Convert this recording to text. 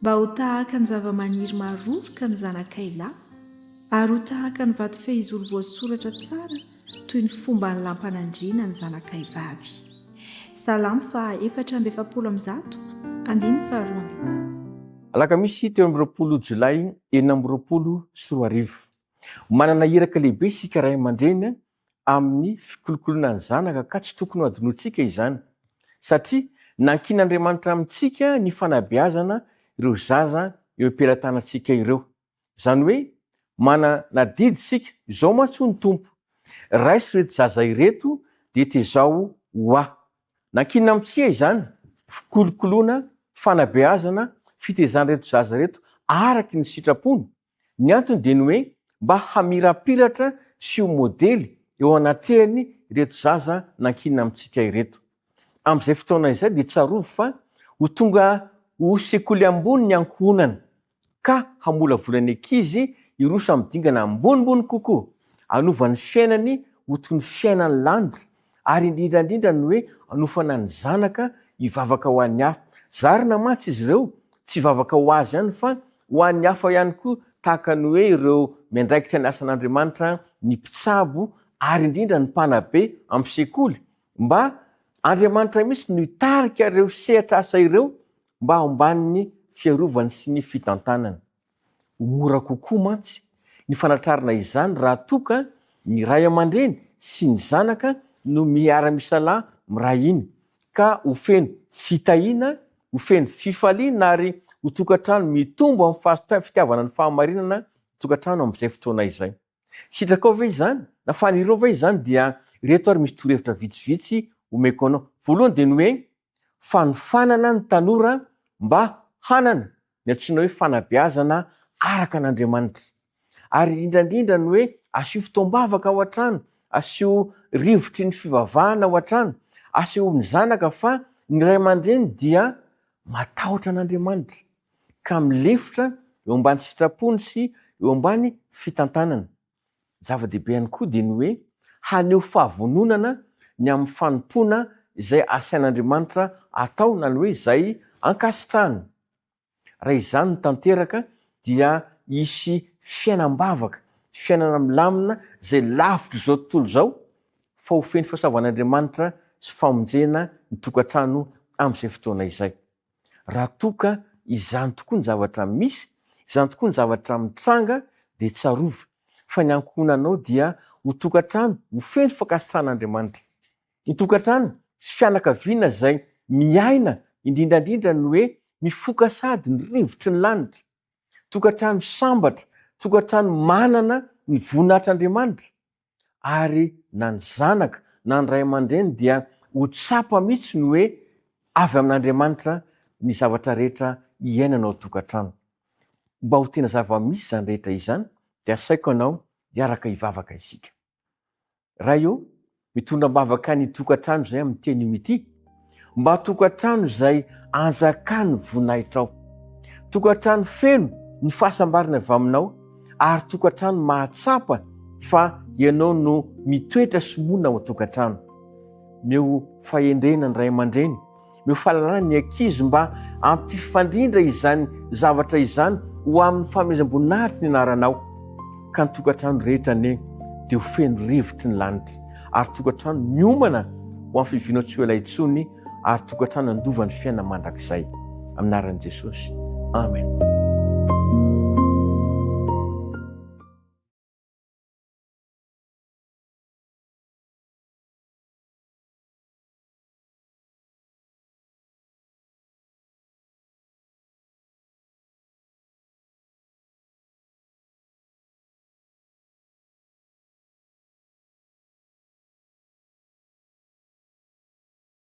Mba ho tahaka ny zavamaniry maroroka ny zanakay lahy, ary ho tahaka ny vato fehizoro voasoratra tsara toy ny fomban'ny lampanandriana ny zanakay vavy. Salamo faha 144, andininy faha 12. Alakamisy 23 Jolay 2026. Manana iraka lehibe isika ray aman-dreny amin'ny fikolokoloana ny zanaka ka tsy tokony ho adinointsika izany satria nankin'Andriamanitra amintsika ny fanabeazana ireo zaza eo am-pelatanantsika ireo. Izany hoe manana adidy isika, izao mantsy hoy ny Tompo, raiso ireto zaza ireto dia tezao ho ahy. Nankinina amintsika izany, fikolokoloana, fanabeazana, fitezana ireto zaza ireto araky ny sitrapony. Ny antony dia ny hoe mba hamirapiratra sy ho modely eo anatrehany ireto zaza nankinina amintsika ireto. Amin'izay fotoana izay dia tsarovy fa ho tonga ho sekoly ambony ny ankohonana ka hamolavola ny ankizy hiroso amin'ny dingana ambonimbony kokoa, hanova ny fiainany ho toy ny fiainan'ny lanitra, ary indrindra indrindra ny hoe hanofana ny zanaka hivavaka ho an'ny hafa. Zarina mantsy izy ireo tsy hivavaka ho azy ihany fa ho an'ny hafa ihany koa tahaka ny hoe ireo miandraikitra ny asan'Andriamanitra, ny mpitsabo ary indrindra ny mpanabe amin'ny sekoly mba Andriamanitra mihitsy no hitarika ireo sehatr'asa ireo mba ho ambanin'ny fiarovany sy ny fitantanany. Ho mora kokoa mantsy ny fanatrarana izany raha toa ka ny ray aman-dreny sy ny zanaka no miara-misalahy miray hina, ka ho feno fitahiana, ho feno fifaliana ary ho tokantrano mitombo amin'ny fitiavana ny fahamarinana ny tokantrano amin'izay fotoana izay. Sitrakao ve izany? Na fanirianao ve izany? Dia ireto ary misy torohevitra vitsivitsy omeko anao. Voalohany dia ny hoe fanofanana ny tanora mba hanana ny antsoina hoe fanabeazana araka an'Andriamanitra. Ary indrindra indrindra ny hoe asio fotoam-bavaka ao an-trano, asio rivotry ny fivavahana ao an-trano, asehoy ny zanaka fa ny ray aman-dreny dia matahotra an'Andriamanitra. ka milefitra eo ambany sitrapony sy eo ambany fitantanany. Zava-dehibe ihany koa dia ny hoe haneho fahavononana ny amin'ny fanompoana izay asain'Andriamanitra atao na ny hoe izay ankasitrahany. Raha izany no tanteraka dia hisy fiainam-bavaka, fiainana milamina izay lavitr'izao tontolo izao fa ho feno fahasoavan'Andriamanitra sy famonjena ny tokantrano amin'izay fotoana izay. Raha toa ka izany tokoa ny zavatra misy, izany tokoa ny zavatra mitranga dia tsarovy fa ny ankohonanao dia ho tokantrano ho feno fankasitrahan'Andriamanitra. Ny tokantrano sy fianakaviana izay miaina indrindra indrindra ny hoe mifoka sady ny rivotry ny lanitra. Tokantrano sambatra, tokantrano manana ny voninahitr'Andriamanitra. ary na ny zanaka na ny ray aman-dreny dia ho tsapa mihitsy ny hoe avy amin'Andriamanitra ny zavatra rehetra iainana ao an-tokantrano. Mba ho tena zava-misy izany rehetra izany dia asaiko anao hiaraka hivavaka isika. Ray ô, mitondra am-bavaka ny tokantrano izay amin'ny teny io ity, Mba tokantrano izay anjakan'ny voninahitrao. Tokantrano feno ny fahasambarana avy aminao ary tokantrano mahatsapa fa ianao no mitoetra sy monina ao an-tokantrano. Meo fahendrena ny ray aman-dreny Omeo fahalalana ny ankizy mba hampifandrindra izany zavatra izany ho amin'ny fanomezam-boninahitry ny anaranao. Ka ny tokantrano rehetra anie dia ho feno rivotry ny lanitra, ary tokantrano miomana ho amin'ny fivianao tsy ho ela intsony, ary tokantrano handova ny fiainana mandrakizay. Amin'ny anaran'i Jesosy. Amen.